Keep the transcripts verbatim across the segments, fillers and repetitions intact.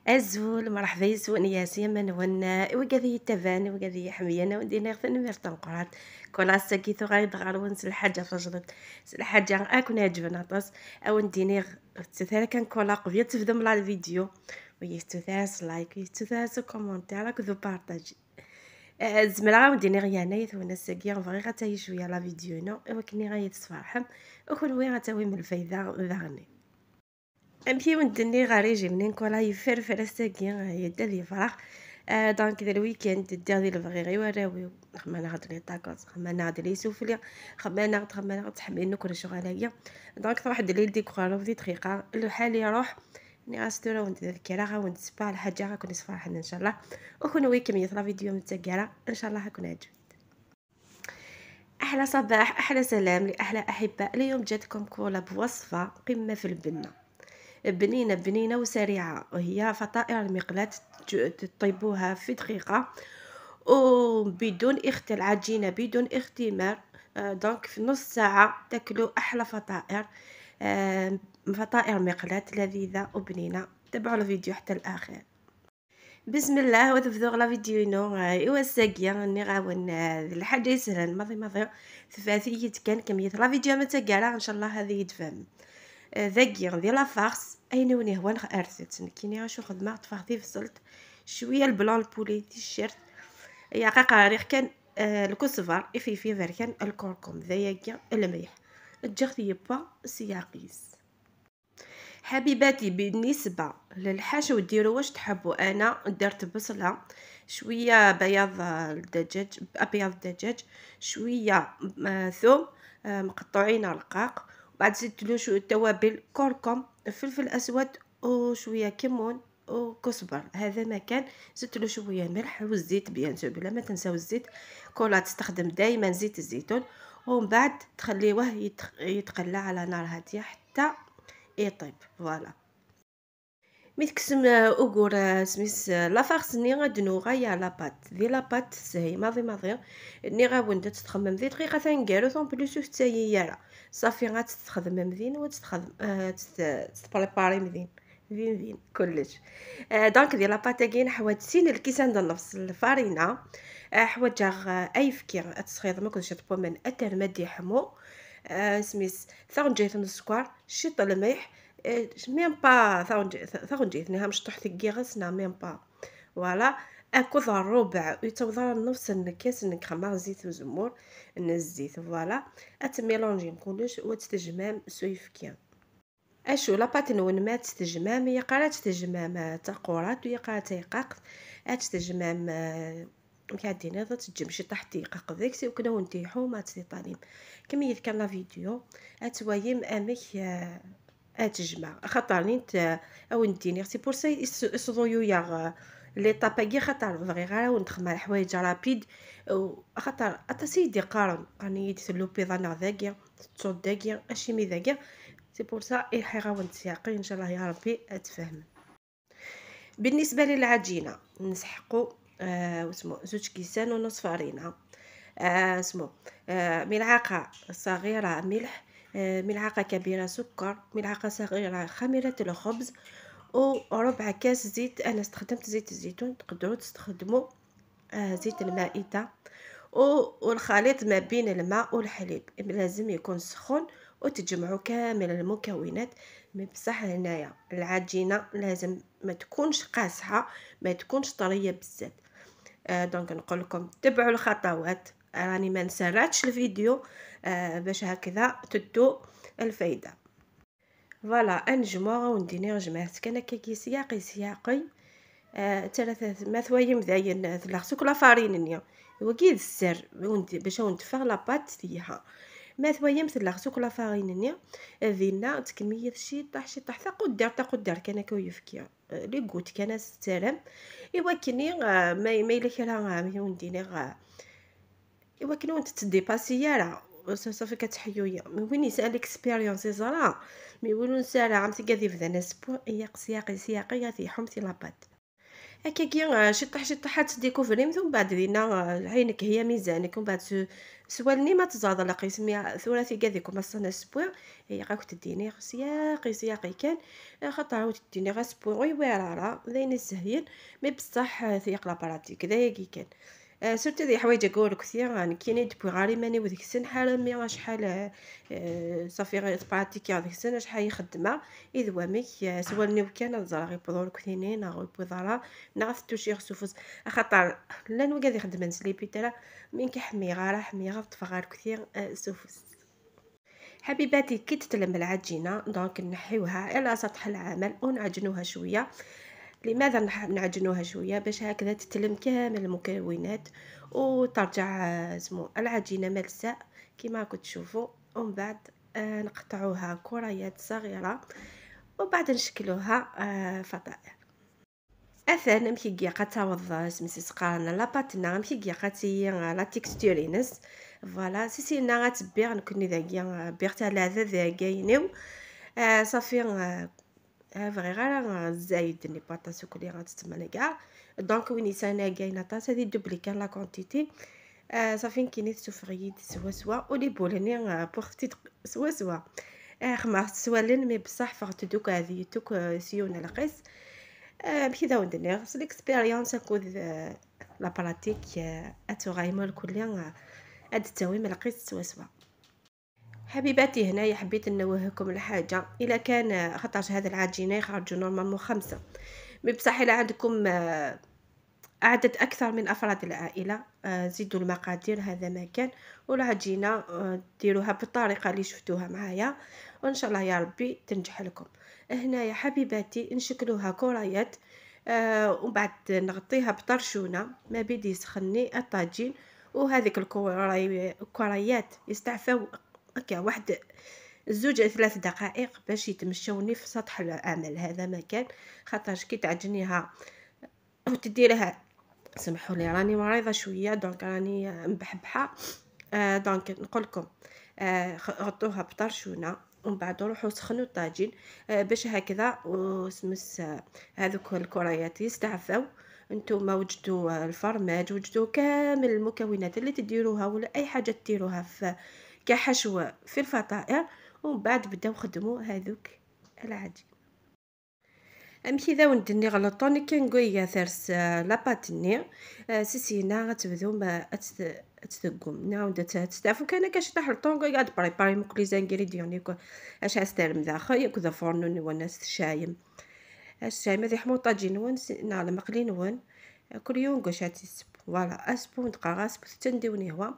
Azul, mṛeḥba yes-wen, yes, yama-nwen, i wigad i yi-ttaban, i wigad i yi-ḥemmlen, a wen-d-iniɣ tanemmirt tameqqrant. Kul ass-agi tuɣal-d ɣer-wen s lḥaǧa tajdidt, s lḥaǧa a ken-iɛeǧben aṭas. A wen-d-iniɣ, ur tettut ara kan kul qbel ad tebdum la vidéo, ur yi-tettut ara s like, ur yi-tettut ara s commentaire akked upartaji. Eh, zemreɣ a wen-d-iniɣ yeɛnaya-twen ass-agi, bɣiɣ ad tayi cwiya la vidéo-inu, i wakken ad yi-tesferḥem, u kenwi ad tawim lfayda daɣen. Amek i wen-d-nniɣ, régime-nni n Nicolas yeffer fell-as tagi, yedda ad yefreḥ. Ah, donc, d le week-end, ddiɣ di lebɣi i warraw-iw. Xemman-aɣ-d les tacos, xemman-aɣ-d les soufflés, xemman-aɣ-d, xemman-aɣ-d, ḥemmlen akk lecɣal-agi. Donc, truḥ-d l'île du Grand Rove di dqiqa, lḥal iruḥ. Nniɣ-as tura wen-d-kkreɣ, a wen-d-ssewweɣ lḥaǧa, a ken-isferḥen, ncallah. U kenwi kemmlet la vidéo am taggara, ncallah a ken-iɛǧeb. أحلى صباح، أحلى سلام لأحلى أحباء. اليوم جاتكم كولا بوصفة قمة في البنة، بنينة بنينة وسريعة، وهي فطائر المقلاة. تج-، تطيبوها في دقيقة وبدون اخت-، العجينة بدون اختمار. آه، donc في نص ساعة تاكلوا أحلى فطائر. آه، فطائر مقلاة لذيذة وبنينة. تبعوا الفيديو حتى الأخير. بسم الله، وتبدو la vidéo-inu. آه، إوا الساقية نغاون، آه، الحاجة يسهلن ماضي ماضي. تفاتي يتكن كمية la vidéo ما تقرا، إن شاء الله هذه يتفهم. آه، ذاقية ذي la farce، أين وني هو نخ أرثت نكيني شو خدمة تفاخذي فصلت شوية البلان البولي تيشيرت. يا قاقا ريخ كان، آه، الكزبر، إفيفي بركان، الكركم، ذايقيا، الملح. الجغ يبا سياقيس. حبيباتي، بالنسبة للحشو ديروا واش تحبوا. أنا درت بصلة، شوية بياض الدجاج، أبيض الدجاج، شوية، آه، ثوم، آه، مقطوعين رقاق، وبعد زدت له شو توابل، كركم، فلفل أسود، وشوية كمون وكزبر. هذا ما كان. زدت له شوية ملح والزيت، bien sûr، بلا ما تنساو الزيت. كولا تستخدم دايما زيت الزيتون، ومن بعد تخليوه يتخ-، يتقلى على نار هادية حتى يطيب. Voilà. مي تكسم، آه، أقول، آه، سميس، آه، la farce ني غاد نوغا يا la pâte. ذي la pâte سهي ماضي ماضي. ني غاون دا تتخمم ذي دقيقة ثانقارو ثون بلوس وثايي يارا. صافي غاد تتخدم مدين وتتخدم، آه، تت-، تتبريباري مدين. ذين ذين كلش. آه، donc ذي la pâte أكين حوايج سين الكيسان دا نفس الفارينة. آه، حوايج، آه، أيفكي، آه، تسخيض ما كنتش تبو من أتر ما دي حمو. آه، سميس ثون جايث السكر، شيط الملح، آه، même pas ثغنجيث، ثغنجيث نها مشطوح ثقي غسنا même pas. Voilà، اكوذ الربع يتوضر نص النكاس نكرمه زيت وزمور، نزيت. Voilà، اتميلونجي كلش وتتجمام سويفكي. اشو la pâte نون ما تتجمام، هي قرات تجمام تقورات وهي قرات يقاق. اتتجمام، آه، كادين هذا تجمشي طحتي قاق ذيك سي وكنا ونتيحو ما تسيطانيم. كمية كان la vidéo، اتوايم امك، آه، اتجمع خاطر نيت، آه، او نديني c'est pour ça يص-، يصدو يويا، آه، l'étape كي خاطر بغي غير او ندخل مع الحوايج rapide. خاطر اتا سيدي قارن قاني يدي لو بيضا نغ ذاكيا، تصود ذاكيا، اشيمي ذاكيا. C'est pour ça يحيغا ونتسياقي ان شاء الله يا ربي اتفهم. بالنسبة للعجينة نسحقو، آه، واسمو زوج كيسان ونص فرينة، آه، اسمو، آه، ملعقة صغيرة ملح، آه، ملعقة كبيرة سكر، ملعقة صغيرة خميرة الخبز، وربع كاس زيت. أنا استخدمت زيت الزيتون، تقدروا تستخدموا، آه، زيت المائدة. و-، والخليط ما بين الماء والحليب لازم يكون سخون، وتجمعوا كامل المكونات. Mais بصح هنايا العجينة لازم ما تكونش قاسحة، ما تكونش طرية بزاف. آه، donc نقول لكم تبعوا الخطوات، راني ما نسرعتش الفيديو، آه، باش هكذا تدو الفايدة. Voilà، انجمو ونديني جمعت كان هكاكي سياقي سياقي. آه، ثلاثة ما ثوايم داين ثلاث سوك لا فارين نيا. وكي السر وندي باش وندفع la pâte فيها. ما ثوايم ثلاث سوك لا فارين نيا. دينا تكمية شي طاح شي طاح، تقدر، تقدر كان كو يفكيها. لي قوت كان سترم. إوا كني، آه، ما، ما إلا كرا، آه، مي ونديني، آه، إوا كني وانت تديباسي يارا، ص-، صافي كتحيويا. مي وين يسأل اكسبيريونس يزرا، مي وين نسارا عم تقادي بدا ناس بو، إيا سياقي، سياقي، غادي يحوم تي لابات. Akkagi, ah, ciṭṭaḥ ciṭṭaḥ ad tdikuvrimt, umbeɛd dinna, ah, ɛinek hiya mizanek, umbeɛd s-, s wallen-im ad teẓreḍ laqis, mi tura tiga di kumaṣan asewwi, iɣ ak t-id-iniɣ s yaqi s yaqi kan, axaṭer ur t-id-iniɣ asewwi ur yewɛir ara, d ayen isehlen, mi beṣṣeḥ, ah, tiyaq la pratique, d ayagi kan. Ah, surtout di ḥwayeǧ agi ur nekti, ah, nekkini d-wwiɣ ara iman-iw deg-sen, ḥala mi acḥal, ah, eh, ṣafi tpratiki deg-sen, acḥal i xeddmeɣ, i d wamek, eh, s wallen-iw kan ad ẓreɣ yewweḍ ur nektini neɣ ur yewwiḍ ara, neɣ ad t-tuciɣ s ufus. Axaṭer llan wigad ixeddmen s les pétales, mi nekk ḥmiɣ ara, ḥmiɣ ad ṭṭfeɣ arekti, eh, s ufus. Ḥabibati, kki tetlem lɛaǧina, donc nneḥḥiwha على سطح العمل ونعجنوها شوية. لماذا نح-، نعجنوها شوية؟ باش هكذا تتلم كامل المكونات وترجع، آه، اسمو العجينة ملساء كيما راكم تشوفوا. ومن بعد، آه، نقطعوها كريات صغيرة وبعد نشكلوها، آه، فطائر. أثان أمك يجي قد تعوض سميس سقارنا لاباتنا، أمك يجي قد تي لا تكستورينس. فوالا، سيسينا غتبيع نكوني داكيا بيع تاع العدد داكينيو. آه، صافي، آه، آه، بغي غير، آه، زايد ني باطا سكري غتتمنى كاع. دونك وين يسانا كاينه طاس هذه دوبلي كان لا كونتيتي. آه، صافي نكيني سوفغيد سوا سوا ولي بولني، آه، بوغ تيت سوا سوا. آه، خمار سوالن مي بصح فغت دوك هذه توك، آه، سيون القيس. آه، بكذا وندني خص ليكسبيريونس اكود، آه، لا براتيك، آه، اتو غايمو الكل، آه، اد تاوي من القيس سوا سوا. حبيباتي، هنايا حبيت نوهكم لحاجة، إلا كان، آه، خاطرش هذا العجينة يخرجوا نورمالمون خمسة، مي بصح إلا عندكم، آه، عدد أكثر من أفراد العائلة، آه، زيدوا المقادير، هذا ما كان. والعجينة، آه، ديروها بالطريقة اللي شفتوها معايا، وإن شاء الله يا ربي تنجح لكم. هنايا حبيباتي نشكلوها كريات، آه، ومن بعد نغطيها بطرشونة ما بيد يسخني الطاجين، وهذيك الكراي-، الكريات يستعفاو هكا واحد زوج ثلاث دقائق باش يتمشوني في سطح العمل. هذا ما كان، خاطرش كي تعجنيها وتديريها، سمحوا لي راني مريضة شوية، دونك راني مبحبحة. آه، دونك نقول لكم، آه، خ-، غطوها بطرشونة ومن بعد روحوا سخنوا الطاجين، آه، باش هكذا وسمس، آه، هذوك الكريات يستعفاو. نتوما وجدوا الفرماج، وجدوا كامل المكونات اللي تديروها ولا اي حاجه تديروها في كحشو في الفطائر، ومن بعد بداو خدموا هذوك العجين. امشي ذا وندني غلطوني كي نقول يا ثرس، آه، لاباتني، آه، سيسينا غتبدو ما أتس-، أتسقم. نعاود أت-، تستعفو كان كاش طاح الطونغو يقعد بريباري مكلي زانكريديون يكون. اش هستلم داخل يكون ذا فورنو ني وناس الشايم. الشايم هذه حموطة جي نون س-، نعم، المقلي نون. كل يوم قشاتي السب. فوالا، أسبو ندقى غاسبو تنديوني هو.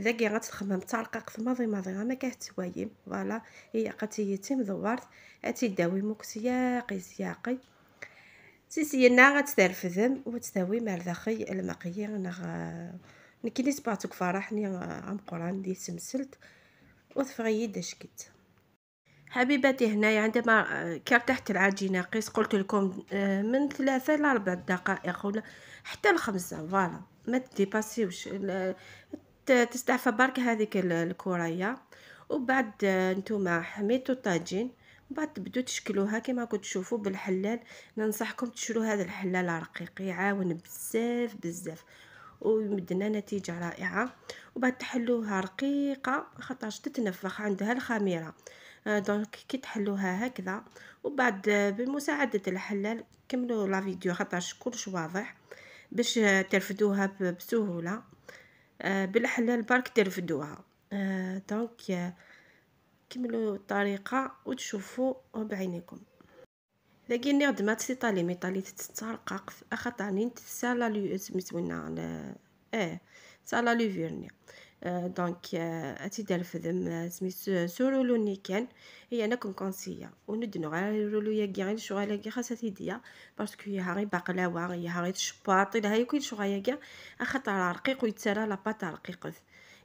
ذاكي غتخمم ترقق في ماضي ماضي، ما كاه توايم. فوالا، هي قتي يتم دوارت. أتي داوي مكسياقي سياقي. سيسينا غتسترفدم وتداوي مع داخل المقية نغ-، نكني سباتك فرحني، آه، عم قران دي سمسلت. وتفغي دشكت. حبيباتي، هنايا عندما، آه، كي ارتحت العجينة، قيس قلت لكم، آه، من ثلاثة إلى أربع دقائق ولا حتى لخمسة، فوالا، ما تديباسيوش ال-، ت-، تستعفى برك هذيك ال-، الكرية. وبعد، آه، نتوما حميتوا الطاجين، بعد تبدو تشكلوها كيما راكم تشوفوا بالحلال. ننصحكم تشروا هذا الحلال رقيق، يعاون بزاف بزاف ويمدنا نتيجة رائعة. وبعد تحلوها رقيقة خاطرش تتنفخ عندها الخميرة. آه، دونك كي تحلوها هكذا، وبعد، آه، بمساعدة الحلال كملوا لا فيديو خاطرش كلش واضح، باش، آه، ترفدوها ب-، بسهولة. آه، بالحلال برك ترفدوها. آه، دونك، آه، كملوا الطريقة وتشوفوا بعينيكم. لكن نغد ما تسيطالي ميطالي تتسرقق، أخطاني نتسالى لي اسمي سوينا على، اه، سالى لي فيرني. آه، دونك، آه، أتي دار فدم، آه، سمي س-، سورو لوني كان. هي أنا كون كونسيا. وندنو غير رولو ياكي، غير شغل ياكي خاصة تيديا. باسكو يا هاغي بقلاوة، يا هاغي تشباط، إلا هاي كل شغل ياكي. أخطر رقيق ويتسالى لاباط رقيقة.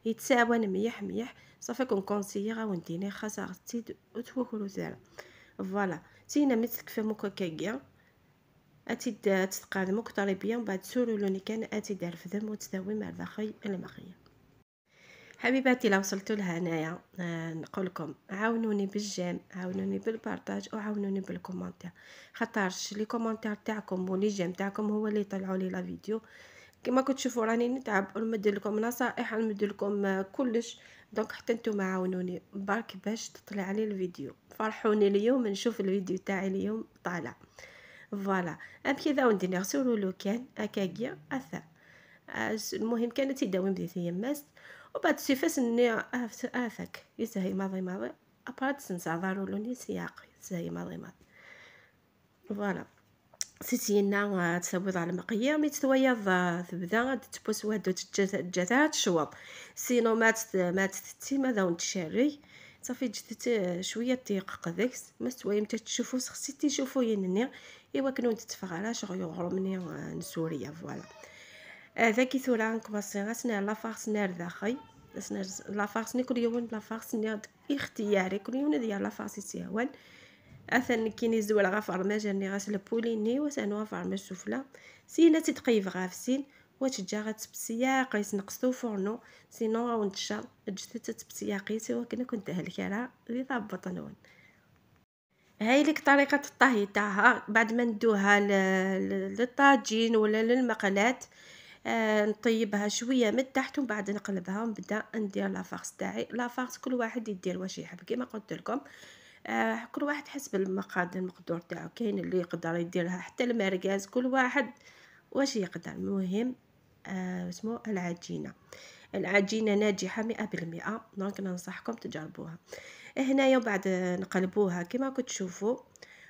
يتساوان مليح مليح. صافي كون كونسيي غاونديني خاصة غتيد وتوكلو زيرا. فوالا. تينا مي تكفى مكوكاكيا. أتيد تتقاد مكتري بيان، بعد سورو لوني كان أتيد رفدم وتساوي مع داخل المغية. حبيباتي، لو وصلتوا لهنايا، آه، نقول لكم عاونوني بالجيم، عاونوني بالبارطاج، وعاونوني بالكومنتير، خاطرش لي كومنتير تاعكم ولي جيم تاعكم هو اللي يطلعوا لي لا فيديو. كما كنتوا تشوفوا راني نتعب ونمد لكم نصائح، نمد لكم، آه، كلش. دونك حتى نتوما عاونوني برك باش تطلع لي الفيديو، فرحوني اليوم نشوف الفيديو تاعي اليوم طالع. فوالا، ام كذا وندير نغسلو لو كان اكاكيا اثا. آه، المهم كانت يداوم دي ثيماست، وبعد سيفاس ني اثاك يسهي ماضي ماضي. ابرا تسنسى ضروري لوني سياق يسهي ماضي ماضي. فوالا. سيتينا، آه، تسويض على المقية، مي تتويض، آه، تبدا تتبوس وهدو تتجا-، تجا تاع تشوط. سينو ما تت-، ما تتتي، ما داون تشري. صافي جدت، آه، شوية دقيق قدكس، ما تتويم تتشوفو سخسيتي شوفو ينني. ايوا كنون تتفغ على شغل يغرمني، آه، نسوريا، فوالا. آه، ذاكي ثورة نكماسي، غاسنا لافارس نار داخل. غاسنا لافارس ني كل يوم لافارس ني اختياري، كل يوم ندير لافارس يسيهوان. اثن كيني زوال غا فرماج، راني غاس البوليني وسانو غا فرماج سفلى. سينا تتقيف غا فسين، وتجا غا تبسياق يسنقصتو فورنو، سينو غا ونتشر، جثت تبسياقي سوا كنا كنت هلكارا ذي ضابط نون. هاي لك طريقة الطهي تاعها بعد ما ندوها ل-، ل-، للطاجين ولا للمقلاة. آه، نطيبها شوية من تحت ومن بعد نقلبها ونبدا ندير لافارس تاعي. لافارس كل واحد يدير واش يحب كيما قلت لكم. آه، كل واحد حسب المقادير، المقدور تاعو. كاين اللي يقدر يديرها حتى المرقاز، كل واحد واش يقدر. المهم، آه، اسمو العجينة، العجينة ناجحة مئة بالمئة، دونك ننصحكم تجربوها. هنايا وبعد نقلبوها كيما كنتو تشوفو،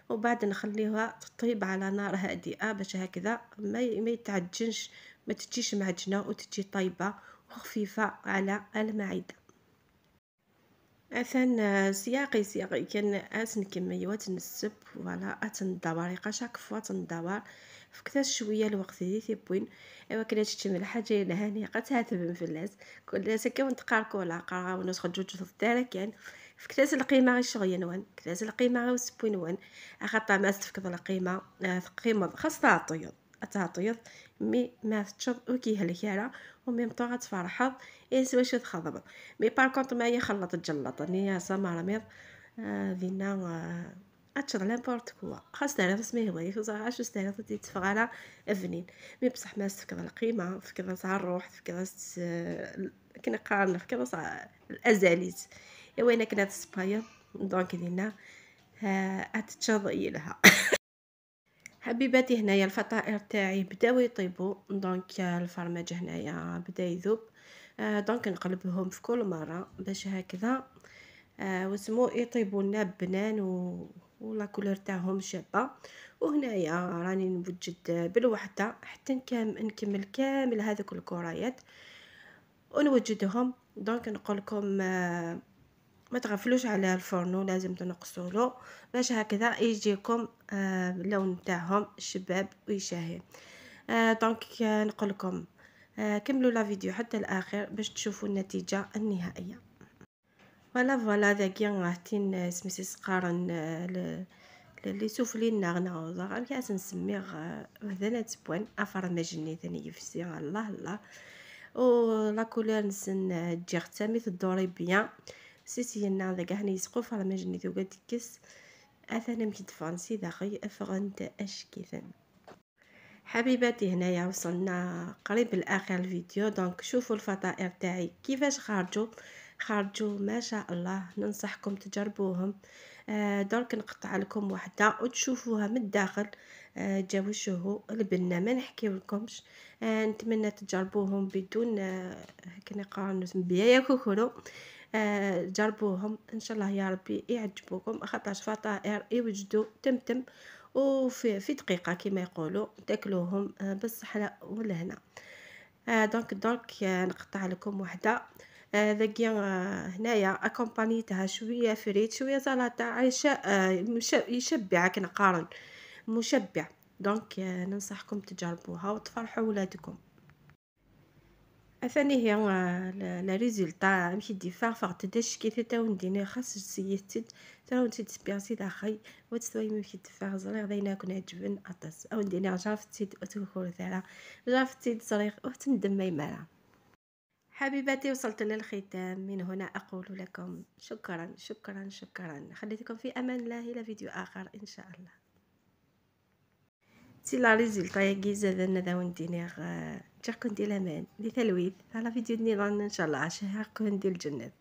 وبعد نخليوها تطيب على نار هادئة باش هكذا ما ي-، ما يتعجنش، ما تجيش معجنة وتجي طيبة وخفيفة على المعدة. اثن، آه، سياقي، سياقي كان اسن كمية وتنسب، فوالا، اتندور، يقا شاك فوا تندور. فكتاش شوية الوقت دي تبوين. ايوا كلا تشتم الحاجة لهاني قتها تبن فلاس. كل ناس كون تقاركو ولا قرا وناس خجوج في الدار كان. فكتاش القيمة غير شغل ينوان. فكتاش القيمة غير سبوين وان. اخطا ما استفكض القيمة، آه، قيمة خاص تعطيض. اتعطيض، مي ما تشرب وكي هلكارة، وميم طو غتفرحض، ايس واش تخضب. مي بار كونت ما يخلط الجلط، ني يا سما رميض، آه، دينا، آه، اتشر لامبورت كوا. خاص تعرف اسمه هو، يخص عاش استعرف تتفق على افنين. مي بصح ما تفكر القيمة، تفكر تاع الروح، تفكر س-، كنا قارن، تفكر تاع الازاليت. ايوا انا كنا تسباير، دونك دينا، آه، اتشر يلها. حبيباتي، هنايا الفطائر تاعي بداو يطيبوا، دونك، آه، الفرماج هنايا بدا يذوب. آه، دونك نقلبهم في كل مرة باش هكذا، آه، واسمو يطيبوا لنا بنان و، ولا كولور تاعهم شابة. وهنايا راني نوجد بالوحدة حتى نكم-، نكمل كامل هذوك الكريات ونوجدهم. دونك نقول لكم، آه، ما تغفلوش على الفرن، لازم تنقصوا له باش هكذا يجيكم، آه، اللون تاعهم شباب ويشهي. آه، دونك، آه، نقول لكم، آه، كملوا لا فيديو حتى الاخر باش تشوفوا النتيجة النهائية. فوالا، فوالا، داكيا راه تين سميتي سقارن، آه، ل-، ل-، لي سوفلي النغنغ وزغر كاس نسميغ، آه، بهذا تبوان افرماج ني ثاني يفسي، الله الله. و لا كولور نسن، آه، جيغ تامي تدوري بيان. سيسينا ذاك هني يسقو فرماج ني ثوقا تكس. اثنا مكي دفانسي داخل افغنت اشكيثن. حبيباتي، هنايا وصلنا قريب لاخر الفيديو، دونك شوفوا الفطائر تاعي كيفاش خرجوا. خرجوا ما شاء الله، ننصحكم تجربوهم. آه، درك نقطع لكم وحده وتشوفوها من الداخل. آه، جاو شهو البنه ما نحكيو لكمش. آه، نتمنى تجربوهم بدون، آه، كنا قارن بيا يا كوكورو. آه، جربوهم ان شاء الله يا ربي يعجبوكم، خاطرش فطائر يوجدوا تمتم وفي، في دقيقة كيما يقولوا تاكلوهم، آه، بالصحة والهنا. آه، دونك، دونك، آه، نقطع لكم وحدة. آه، ذاكيا، آه، هنايا اكومبانيتها شوية فريت، شوية زلاطة، عيش-، آه، مش-، يشبعك نقارن، مشبع. دونك، آه، ننصحكم تجربوها وتفرحوا ولادكم. اثاني هي، آه، ل-، لي ريزولطا، امشي دي فاغ فاغ تداش كي تتاون ديني خاص سيتد، تاون تد سبياسي داخل، وتستوي ممشي دي فاغ زريغ داينا كون عجبن اطاس، او ديني جافتيد وتكور ثارا، جافتيد زريغ وتندم ما يمارا. حبيباتي، وصلت للختام. من هنا أقول لكم شكرا، شكرا، شكرا. خليتكم في أمان الله إلى فيديو آخر إن شاء الله. تي لا ريزولتا ياكي زادن داون دينيغ، آه، جاكم دي لامان دي ثلويث على فيديو نيضان إن شاء الله. عاشها كون دي الجنة.